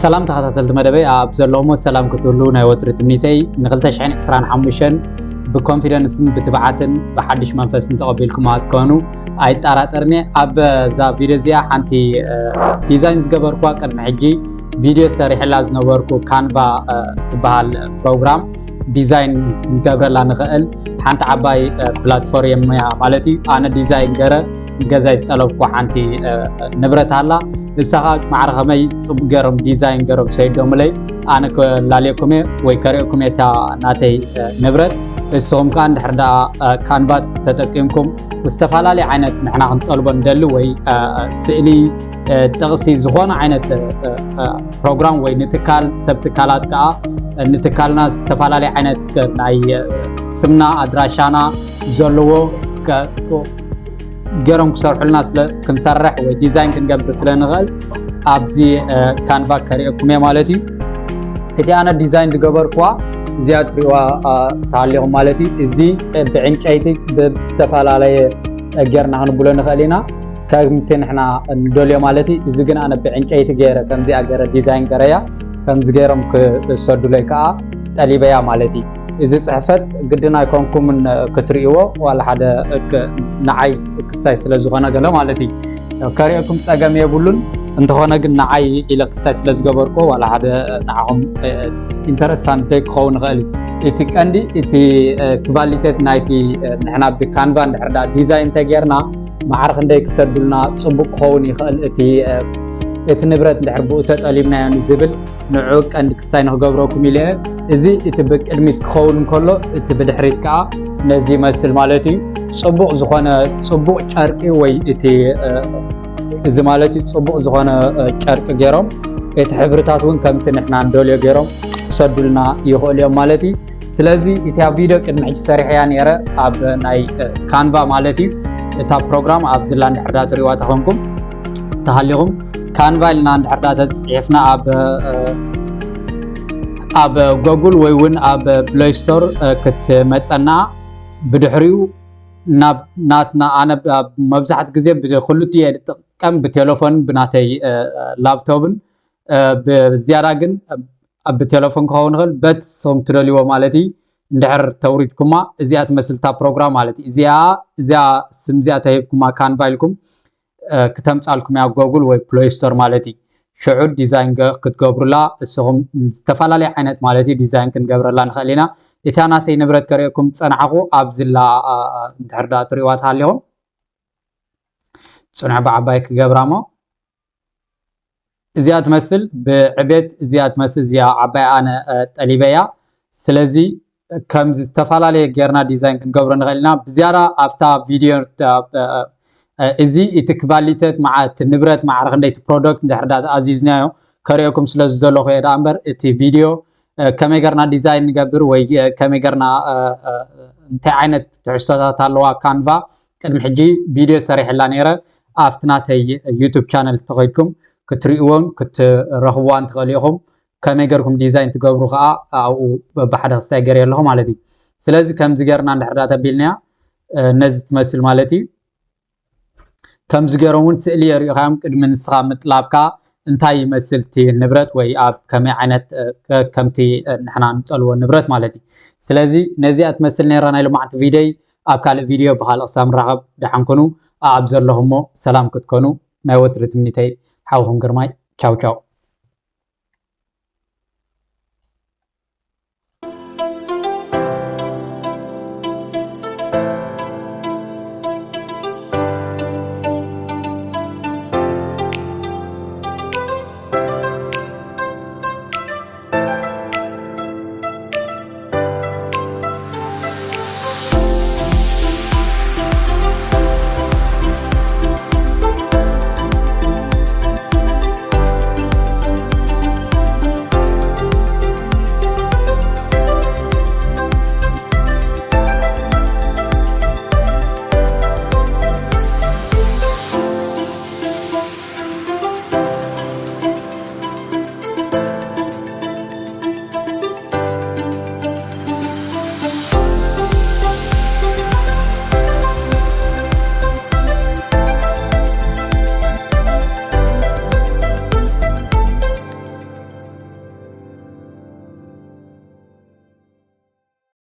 ሰላም ተኸታተልቲ መደበይ ኣብ ዘለኹሞ ሰላም ክትህሉ ናይ ወትሪ ትምኒተይ። ን2025 ብኮንፊደንስን ብትብዓትን ብሓድሽ መንፈስን ተቐቢልኩም ኣትኮኑ ኣይጠራጠርኒ። ኣብ እዛ ቪድዮ እዚኣ ሓንቲ ዲዛይን ዝገበርኩዋ ቅድሚ ሕጂ ቪድዮ ሰሪሕላ ዝነበርኩ ካንቫ ትበሃል ፕሮግራም ዲዛይን ክንገብረላ ንኽእል ሓንቲ ዓባይ ፕላትፎርም እያ ማለት እዩ። ኣነ ዲዛይን ገረ ገዛይ ዝጠለብኩ ሓንቲ ንብረት ኣላ። ንሳ ከዓ ማዕረ ከመይ ፅቡቅ ገይሮም ዲዛይን ገይሮም ሰይዶምለይ ኣነ ከላልየኩም እየ ወይ ከርእየኩም እየ እታ ናተይ ንብረት። ንስኹም ከዓ እንድሕር ደኣ ካንቫ ተጠቂምኩም ዝተፈላለዩ ዓይነት ንሕና ክንጠልቦ ንደሊ ወይ ስእሊ ጥቕሲ ዝኾነ ዓይነት ፕሮግራም ወይ ንትካል ሰብ ትካላት ከዓ ንትካልና ዝተፈላለዩ ዓይነት ናይ ስምና ኣድራሻና ዘለዎ ገይሮም ክሰርሑልና ስለ ክንሰርሕ ወይ ዲዛይን ክንገብር ስለ ንኽእል ኣብዚ ካንቫ ከርእየኩም እየ ማለት እዩ። እቲ ኣነ ዲዛይን ዝገበርኩዋ እዚኣ ትሪእዋ ተሃሊኹም ማለት እዩ። እዚ ብዕንጨይቲ ብዝተፈላለየ ጌርና ክንብሎ ንኽእል ኢና ከምቲ ንሕና ንደልዮ ማለት እዩ። እዚ ግን ኣነ ብዕንጨይቲ ገይረ ከምዚኣ ገይረ ዲዛይን ገረያ ከምዚ ገይሮም ክሰዱለይ ከዓ ጠሊበያ ማለት እዩ። እዚ ፅሕፈት ግድን ኣይኮንኩምን ክትርእይዎ ዋላ ሓደ ንዓይ ክሳይ ስለ ዝኾነ ገለ ማለት እዩ። ከርእየኩም ፀገም የብሉን። እንተኾነ ግን ንዓይ ኢለ ክሳይ ስለ ዝገበርኩ ዋላ ሓደ ንዓኹም ኢንተረስታንት ዘይክኸውን ይኽእል እዩ። እቲ ቀንዲ እቲ ክቫሊቴት ናይቲ ንሕና ብካንቫ እንድሕር ዳ ዲዛይን እንተጌርና ማዕረ ክንደይ ክሰዱልና ፅቡቅ ክኸውን ይኽእል እቲ እቲ ንብረት እንድሕር ብኡ ተጠሊብናዮ ንዝብል ንዑ ቀንዲ ክሳይ ንክገብረኩም ኢለ እየ። እዚ እቲ ብቅድሚት ክኸውን እንከሎ እቲ ብድሕሪት ከዓ ነዚ ይመስል ማለት እዩ። ፅቡቅ ዝኾነ ፅቡቅ ጨርቂ ወይ እቲ እዚ ማለት እዩ ፅቡቅ ዝኾነ ጨርቂ ገይሮም እቲ ሕብርታት እውን ከምቲ ንሕና እንደልዮ ገይሮም ክሰዱልና ይኽእሉ እዮም ማለት እዩ። ስለዚ እቲ ኣብ ቪድዮ ቅድሚ ሕጂ ሰሪሐያ ነይረ ኣብ ናይ ካንቫ ማለት እዩ። እታ ፕሮግራም ኣብ ዝላ እንድሕር ዳ ትሪእዋ ተኾንኩም ተሃሊኹም ካንቫ ኢልና እንድሕር ዳ ተፅሒፍና ኣብ ኣብ ጎጉል ወይ እውን ኣብ ፕሌይ ስቶር ክትመፀና ብድሕሪኡ ናብ ናትና ኣነ መብዛሕት ግዜ ብክልቲኡ እየ ዝጥቀም ብቴሌፎን ብናተይ ላፕቶፕን ብዝያዳ ግን ብቴሌፎን ክኸውን ይኽእል በት ስም ትደልይዎ ማለት እዩ። እንድሕር ተውሪድኩማ እዚኣ ትመስልታ ፕሮግራም ማለት እዩ። እዚኣ እዚኣ ስም እዚኣ ተሂብኩማ ካንቫ ኢልኩም ክተምፃልኩም እያ ጎጉል ወይ ፕሌይ ስቶር ማለት እዩ። ሽዑ ዲዛይን ክትገብሩላ እስኹም ዝተፈላለየ ዓይነት ማለት እዩ ዲዛይን ክንገብረላ ንኽእል ኢና። እታ ናተይ ንብረት ከርእየኩም ዝፀናሕኹ ኣብዝላ እንድሕር ዳ ትሪእዋ ተሃሊኹም ፅንሑ ብዓባይ ክገብራ እሞ እዚኣ ትመስል ብዕቤት እዚኣ ትመስል እዚኣ ዓባይ ኣነ ጠሊበያ። ስለዚ ከም ዝተፈላለየ ጌርና ዲዛይን ክንገብሮ ንኽእል ኢና። ብዝያዳ ኣብታ ቪድዮ እዚ እቲ ክቫሊተት እቲ ንብረት ማዕረ ክንደይ እቲ ፕሮደክት እንድሕር ዳ ኣዚዝናዮ ከርእየኩም ስለ ዝደለኹ እየ ደኣ እምበር እቲ ቪድዮ ከመይ ጌርና ዲዛይን ንገብር ወይ ከመይ ጌርና እንታይ ዓይነት ትሕዝቶታት ኣለዋ ካንቫ ቅድሚ ሕጂ ቪድዮ ሰሪሕላ ነይረ ኣብቲ ናተይ ዩቱብ ቻነል ተኸይድኩም ክትርእይዎን ክትረኽብዋን ትኽእሉ ኢኹም። ከመይ ገርኩም ዲዛይን ትገብሩ ከዓ ኣብኡ በባሓደ ክስታይ ገር ኣለኹ ማለት እዩ። ስለዚ ከምዚ ገርና እንድሕር ዳ ተቢልናያ ነዚ ትመስል ማለት እዩ። ከምዚ ገይሮም እውን ስእሊ የርእዩኻዮም ቅድሚ ንስኻ ምጥላብካ እንታይ ይመስል እቲ ንብረት ወይ ኣብ ከመይ ዓይነት ከምቲ ንሕና ንጠልዎ ንብረት ማለት እዩ። ስለዚ ነዚኣ ትመስል ነይራ ናይ ሎማዕንቲ ቪድዮይ። ኣብ ካልእ ቪድዮ ብኻልእ ክሳብ ንራኸብ ደሓን ኩኑ። ኣብ ዘለኹሞ ሰላም ክትኮኑ ናይ ወትሪ ትምኒተይ ሓውኹም ግርማይ። ቻው ቻው።